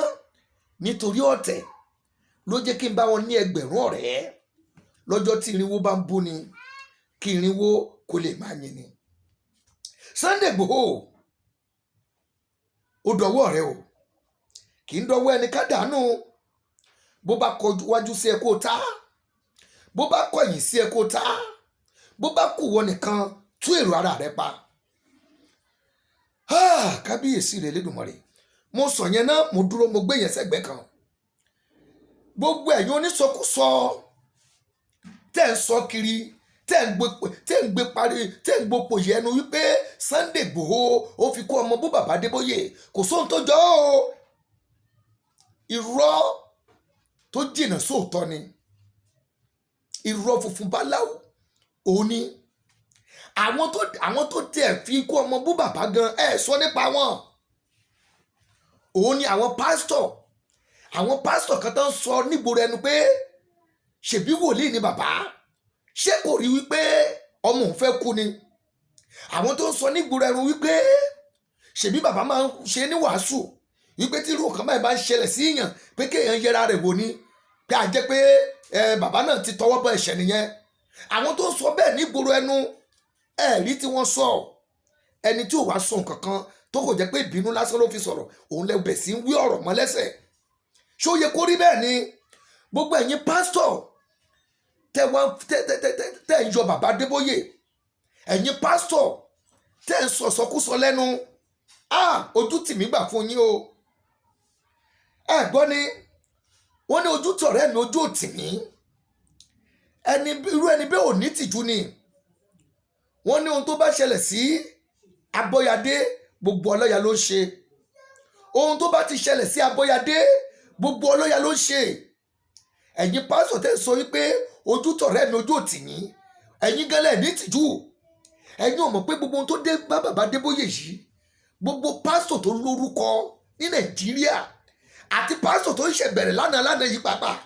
[SPEAKER 1] nítorí ọ̀tẹ̀ ló jẹ́ kí n bá wọn ní ẹgbẹ̀rún ọ̀rẹ́. Lọ́jọ́ tí irinwó bá ń bú ni, kí irinwó kó lè máa yin ni. Sunday Igboho, ó dọwọ́ rẹ o. Kì í dọwọ́ ẹni ká dànù. Bó bá kọjú wájú sí ẹ, kó ta. Bó bá kọ̀yìn sí ẹ, kó ta. Bó bá kù wọ nìkan, tú èrò ara rẹ pa. Ah, kábíyèsí rẹ lẹ́dùnmọ̀rẹ́. Mo sọ yẹn náà, mo dúró, mo gbé yẹn sẹ́gbẹ̀ẹ́ kan. Gbogbo ẹ̀yin onísọkúsọ tẹ́ ń sọ kiri, tẹ́ ń gbé parí, tẹ́ ń gbopò yẹnu wípé Sunday Igboho ó fi kó ọmọ bú bàbá Adébóyè, kò sóhun tó jọ ọ́ o. Irọ́ tó jìnnà sóòótọ́ ni, irọ́ funfun báláwo òun ni. Àwọn tó tiẹ̀ fi kó ọmọ bú bàbá gan, ẹ̀ sọ nípa wọn. Òun ni àwọn pásítọ̀ kan tó ń sọ nígboro ẹnu pé ṣèbí wòlíì ni bàbá, ṣé kò rí wípé ọmọ òun fẹ́ kú ni? Àwọn tó ń sọ nígboro ẹnu wípé ṣèbí bàbá máa ń ṣe ní wàásù wípé tí irú nǹkan báyìí bá ń ṣẹlẹ̀ sí èèyàn, pé kéèyàn yẹra rẹ̀ wò ni, pé a jẹ́ pé bàbá náà ti tọwọ́ bọ ẹ̀ṣẹ̀ nìyẹn. Àwọn tó ń sọ bẹ́ẹ̀ nígboro ẹnu, ẹ̀rí tí wọ́n sọ, ẹni tí ò wá sọ nǹkan kan, tó kò jẹ́ pé ìbínú lásán ló fi sọ̀rọ̀, òun lẹ bẹ̀ sí ń wí ọ̀rọ̀ mọ́ lẹ́sẹ̀. Ṣó yẹ kó rí bẹ́ẹ̀ ni? Gbogbo ẹ̀yin pásítọ̀ tẹ wá tẹ tẹ tẹ tẹ ń yọ bàbá Adébóyè, ẹ̀yin pásítọ̀ Tẹ́ ń sọ sọkúsọ lẹ́nu, ah, ojú tì mí gbà fún yín o. Ẹ gbọ́ ni wọ́n ní ojú tọ̀rẹ́ mi, ojú ò tì mí. Ẹni irú ẹni bẹ́ẹ̀ ò ní tìjú ni. Wọ́n ní ohun tó bá ṣẹlẹ̀ sí Abọ́yadé, gbogbo ọlọ́yà ló ń ṣe. Ohun tó bá ti ṣẹlẹ̀ sí Abọ́yadé, gbogbo ọlọ́yà ló ń ṣe. Ẹ̀yin pásítọ̀ tẹ́ ń sọ wípé ojú tọ̀rẹ́ mi, ojú ò tì yín, ẹ̀yin gẹ́lẹ́ ní tìjú. Ẹ̀yin ò mọ̀ pé gbogbo ohun tó dé bá bàbá Adébóyè yìí, gbogbo pásítọ̀ tó lórúkọ ní Nàìjíríà àti pásítọ̀ tó ń ṣe bẹ̀rẹ̀ lánàá lánàá yìí pàápàá,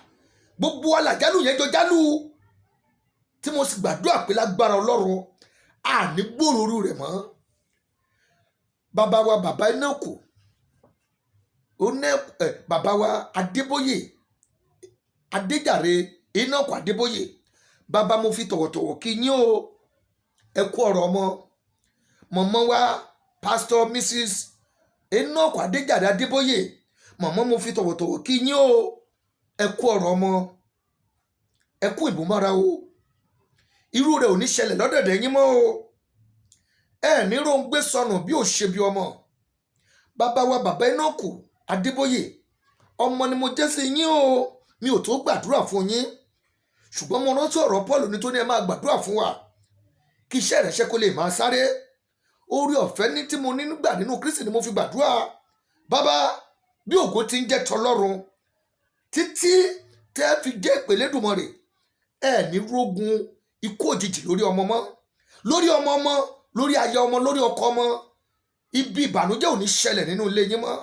[SPEAKER 1] gbogbo alàjálù yẹn jọ jálù, tí mo sì gbàdúrà pé lágbára Ọlọ́run, àní gbòòrò rẹ̀ mọ́. Bàbá wa, bàbá Enoch, bàbá wa Adébóyè, Adéjàre Enoch Adébóyè, bàbá, mo fi tọ̀wọ̀tọ̀wọ̀ kí yín o. Ẹ kú ọ̀rọ̀ ọmọ. Mọ̀mọ́ wa, Pastor Mrs Enoch Adéjàre Adébóyè, mọ̀mọ́, mo fi tọ̀wọ̀tọ̀wọ̀ kí yín o. Ẹ kú ọ̀rọ̀ ọmọ, ẹ kú ìbùmọ́ra o. Irú rẹ̀ ò ní ṣẹlẹ̀ lọ́dọ̀dẹ̀ yín mọ́ o. Ẹ ní róńgbé sọnù bí ò ṣe bí ọmọ. Bàbá wa, bàbá Enoch Adébóyè, ọmọ ni mo jẹ́ sí yín o. Mi ò tó gbàdúrà fún yín, ṣùgbọ́n mo rántí ọ̀rọ̀ Paul ní tó ní ẹ máa gbàdúrà fún wa kí iṣẹ́ ìránṣẹ́ kó lè máa sáré. Orí ọ̀fẹ́ ní tí mo ní nígbà nínú Kristi ni mo fi gbàdúrà. Bàbá, bí ògo ti ń jẹ́ tọlọ́run títí tẹ́ fi jẹ́ ìpèlédùmarè, ẹ ní rógun ikú òjijì lórí ọmọ mọ́, lórí ọmọ ọmọ, lórí aya ọmọ, lórí ọkọ ọmọ. Ibi ìbànújẹ́ ò ní ṣẹlẹ̀ nínú ilé yín mọ́.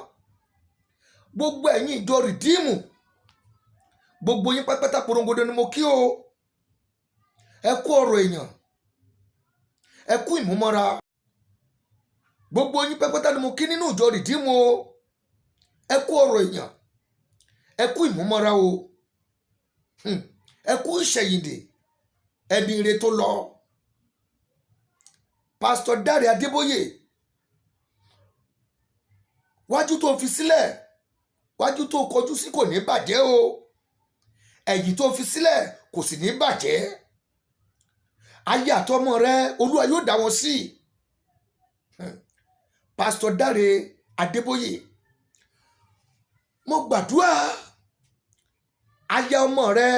[SPEAKER 1] Gbogbo ẹ̀yin ìjọ Redeem, gbogbo yín pátápátá porongodo ni mo kí o. Ẹ kú ọ̀rọ̀ èèyàn, ẹ kú ìmúmọ́ra. Gbogbo yín pátápátá ni mo kí nínú ìjọ Redeem o. Ẹ kú ọ̀rọ̀ èèyàn, ẹ kú ìmúmọ́ra o. Ẹ kú ìṣẹ̀yìndè ẹni ire tó lọ, Pásítọ̀ Dáre Adébóyè. Wájú tó fi sílẹ̀, wájú tó kọjú sí kò ní bàjẹ́ o. Ẹ̀yìn tó fi sílẹ̀ kò sì ní bàjẹ́. Ayé àtọmọ rẹ, Olúwa yóò dá wọn sí. Pásítọ̀ Dáre Adébóyè, mo gbàdúrà, aya ọmọ rẹ,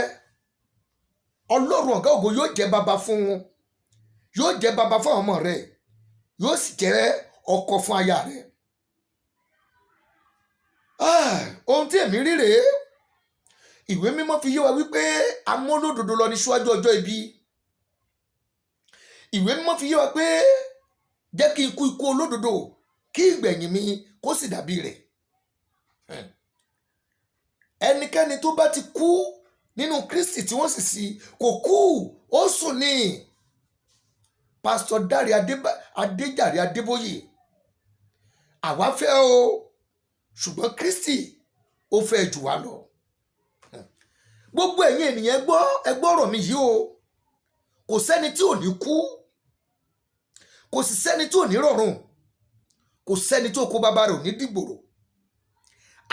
[SPEAKER 1] Ọlọ́run ọ̀gá ògo yóò jẹ́ bàbá fún wọn, yóò jẹ́ bàbá fún àwọn ọmọ rẹ, yóò sì jẹ́ ọkọ fún aya rẹ. Ah, ohun tí èmi rí rèé. Ìwé Mímọ́ fi yé wa wípé amólódodo lọ ní síwájú ọjọ́ ibi. Ìwé Mímọ́ fi yé wa pé jẹ́ kí ikú ikú olódodo, kí ìgbẹ̀yìn mi kó sì dàbí rẹ̀. Ẹnikẹ́ni tó bá ti kú nínú Kristi tí wọ́n sì sí, kò kú, ó sùn ní. Pásítọ̀ Dáre Adéjàre Adébóyè, àwa fẹ́ o, ṣùgbọ́n Kristi ó fẹ́ jù wá lọ. Gbogbo ẹ̀yin ènìyàn, gbọ́, ẹ gbọ́ ọ̀rọ̀ mi yìí o. Kò sẹ́ni tí ò ní kú, kò sì sẹ́ni tí ò ní rọ̀rùn, kò sẹ́ni tí oko bàbá rẹ̀ ò ní dìgbòrò.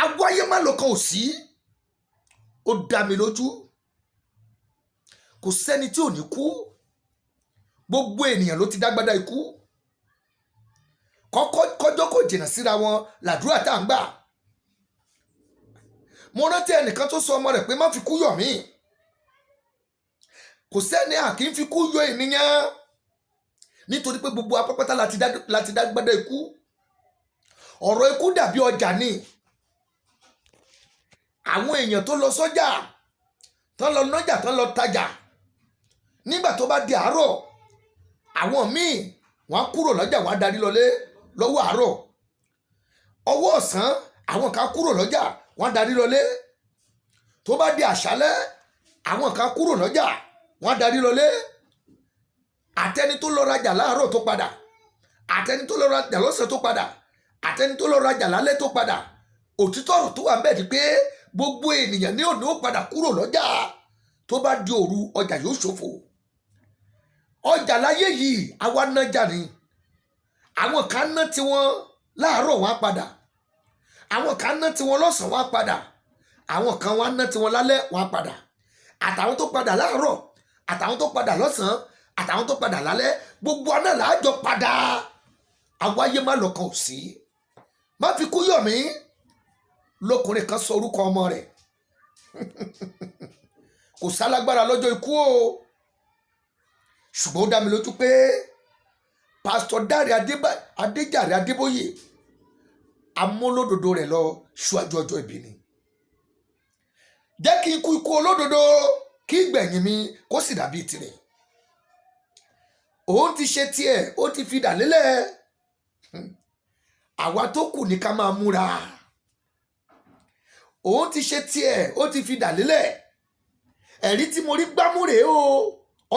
[SPEAKER 1] Awáyé má lọ kan ò sí, ó dá mi lójú. Kò sẹ́ni tí ò ní kú. Gbogbo ènìyàn ló ti dágbádá ikú. Kọ́kọ́ kọjọ́ kò jìnnà síra wọn làdúrà tá à ń gbà. Mo rántí ẹnìkan tó sọ ọmọ rẹ̀ pé má fi kú yọ̀ mí. Kò sẹ́ni à kì í fi kú yọ ènìyàn, nítorí pé gbogbo apápátá láti dágbádá ikú. Ọ̀rọ̀ ikú dàbí ọjà ni. Àwọn èèyàn tó lọ sọ́jà, tán lọ nájà, tán lọ tajà, nígbà tó bá di àárọ̀, àwọn míì wọ́n á kúrò lọ́jà, wọ́n á darí lọlé lọ́wọ́ àárọ̀. Ọwọ́ ọ̀sán, àwọn kan kúrò lọ́jà, wọ́n á darí lọlé. Tó bá di àṣálẹ́, àwọn kan kúrò lọ́jà, wọ́n á darí lọlé. Àtẹni tó lọ rajà láàárọ̀ tó padà, àtẹni tó lọ rajà lọ́sàn tó padà, àtẹni tó lọ rajà lálẹ́ tó padà, òtítọ́ ọ̀rọ̀ tó wà ń bẹ̀ ni pé gbogbo ènìyàn ní òní ó padà kúrò lọ́jà. Tó bá di òru, ọjà yóò ṣòfò. Ọjà láyé yìí, àwa nájà ni. Àwọn kan ná tiwọn láàárọ̀, wọn á padà. Àwọn kan ná tiwọn lọ́sàn-án, wọn á padà. Àwọn kan wọn á ná tiwọn lálẹ́, wọn á padà. Àtàwọn tó padà láàárọ̀, àtàwọn tó padà lọ́sàn-án, àtàwọn tó padà lálẹ́, gbogbo ọ̀nà làájọ padà. Àwáyé má lọ́kàn ò sí. Má fi kú yọ̀ mí lọkùnrin kan sọ orúkọ ọmọ rẹ̀. Kò sálágbára lọ́jọ́ ikú o, ṣùgbọ́n ó dá mi lójú pé Pásítọ̀ Dáre Adéjàre Adébóyè amólódodo rẹ̀ lọ ṣíwájú ọjọ́ ìbí ni. Jẹ́ kí n kú ikú olódodo, kí ìgbẹ̀yìn mi kó sì dàbí tirẹ̀. Òun ti ṣe tiẹ̀, ó ti fi dà lélẹ̀. Àwa tó kù ní ká máa múra. Òun ti ṣe tiẹ̀, ó ti fi dà lélẹ̀. Ẹ̀rí tí mo rí gbámú rèé o.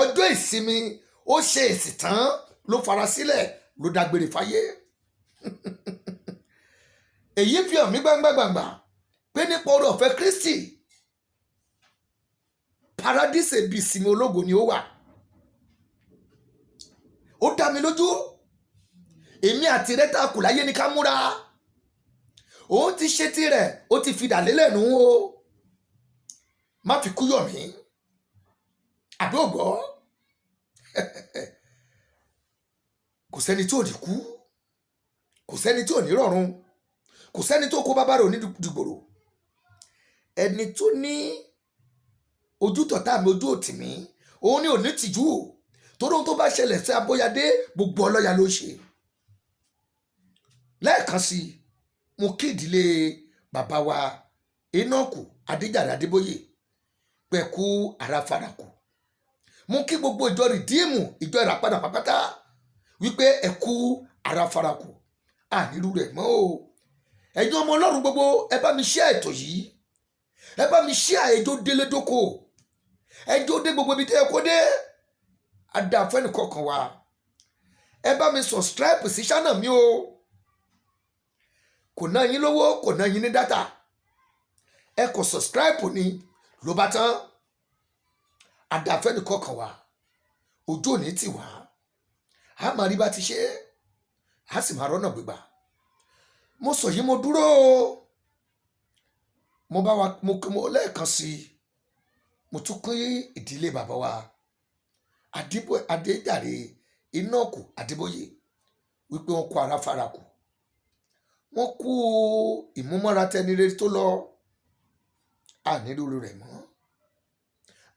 [SPEAKER 1] Ọjọ́ ìsinmi, ó ṣe èsì tán, ló fara sílẹ̀, ló dágbére fáyé. Èyí fi hàn mí gbangba-gbàngbà pé nípa oore ọ̀fẹ́ Kristi, paradíṣe bíi ìsinmi ológo ni ó wà. Ó dá mi lójú, èmi àti rẹ tá a kù láyé ní ká múra. Òun ti ṣe tirẹ̀, ó ti fi dà lélẹ̀ nù o. Má fi kú yọ̀ mí, àbí ò gbọ́? Kò sẹ́ni tí ò ní kú, kò sẹ́ni tí ò ní rọ̀run, kò sẹ́ni tó kó bàbá rẹ̀ ò ní dìgbòrò. Ẹni tó ní ojú tọ̀tá mi, ojú òtì mí, òun ni ò ní tìjú, torí ohun tó bá ṣẹlẹ̀ sí Abóyadé, gbogbo ọlọ́ya ló ṣe. Lẹ́ẹ̀kan sí i, mo kí ìdílé bàbá wa Enoch Adéjàre Adébóyè pẹ̀kú ara farakù. Mo kí gbogbo ìjọ Redeem, ìjọ Ìràpadà pápátá, wípé ẹ̀kú ara farakù, ànírú rẹ̀ mọ́ o. Ẹ̀yin ọmọ Ọlọ́run gbogbo, ẹ bá mi ṣe ètò yìí, ẹ bá mi ṣe àẹjọ́ délé dóko, ẹjọ́ dé gbogbo ibi tẹ́ ẹ kó dé. Adáfẹ́ni kọ̀ọ̀kan wa, ẹ bá mi subscribe sí channel mi o. Kò ná yín lówó, kò ná yín ní data. Ẹ kò subscribe ni, ló bá tán. Adáfẹ́ni kọ̀ọ̀kan wa, ojú òní tì wá. A máa rí bá ti ṣe, a sì máa rọ́nà gbégbà. Mo sọ yìí, mo dúró o. Mo bá wa mo lẹ́ẹ̀kan sí i, mo tún kí ìdílé bàbá wa Adéjàre Enoch Adébóyè wípé wọ́n kó ara fara kù, wọ́n kú ìmúmọ́ra tẹni rere tó lọ. Ànírúurú rẹ̀ mọ́.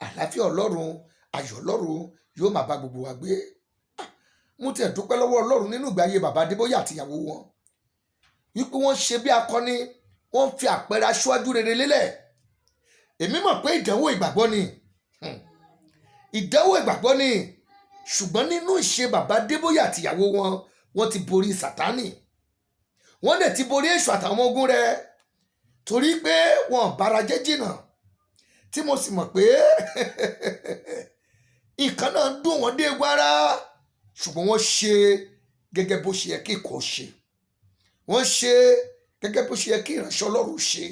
[SPEAKER 1] Àlàáfíà Ọlọ́run, ayọ̀ Ọlọ́run yóò máa bá gbogbo wa gbé. Mo tiẹ̀ dúpẹ́ lọ́wọ́ Ọlọ́run nínú ìgbé ayé bàbá Adébóyè àtìyàwó wọn, wípé wọ́n ṣe bí akọni, wọ́n fi àpẹẹrẹ aṣáájú rere lélẹ̀. Èmi mọ̀ pé ìdánwò ìgbàgbọ́ ni, ìdánwò ìgbàgbọ́ ni, ṣùgbọ́n nínú ìṣe bàbá Adébóyè àtìyàwó wọn, wọ́n ti borí Sátánì, wọ́n dẹ̀ ti borí èṣù àtàwọn ọmọ ogun rẹ̀, torí pé wọn bára jẹ́ jìnnà, tí mo sì mọ̀ pé nǹkan náà ń dùn wọ́n dé egun ara, ṣùgbọ́n wọ́n ṣe gẹ́gẹ́ bó ṣe yẹ kí ikọ̀ ṣe, wọ́n ṣe gẹ́gẹ́ bó ṣe yẹ kí ìránṣẹ́ Ọlọ́run ṣe.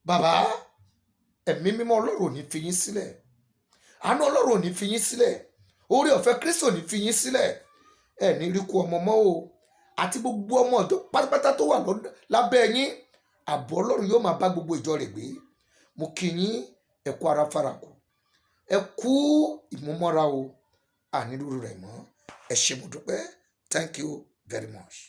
[SPEAKER 1] Bàbá, ẹ̀mí mímọ́ Ọlọ́run ò ní fi yín sílẹ̀, àánú Ọlọ́run ò ní fi yín sílẹ̀, oore ọ̀fẹ́ Kristi ò ní fi yín sílẹ̀. Ẹ̀ ní rí kú ọmọ mọ́ o, àti gbogbo ọmọ ọ̀dọ́ pátápátá tó wà lábẹ́ yín. Ààbò Ọlọ́run yóò máa bá gbogbo ìjọ rẹ̀ gbé. Mo kí yín, ẹ kú ara farakù, ẹ kú ìmúmọ́ra o. Ànírúurú rẹ̀ mọ́. Ẹ ṣé, mo dúpẹ́. Thank you very much.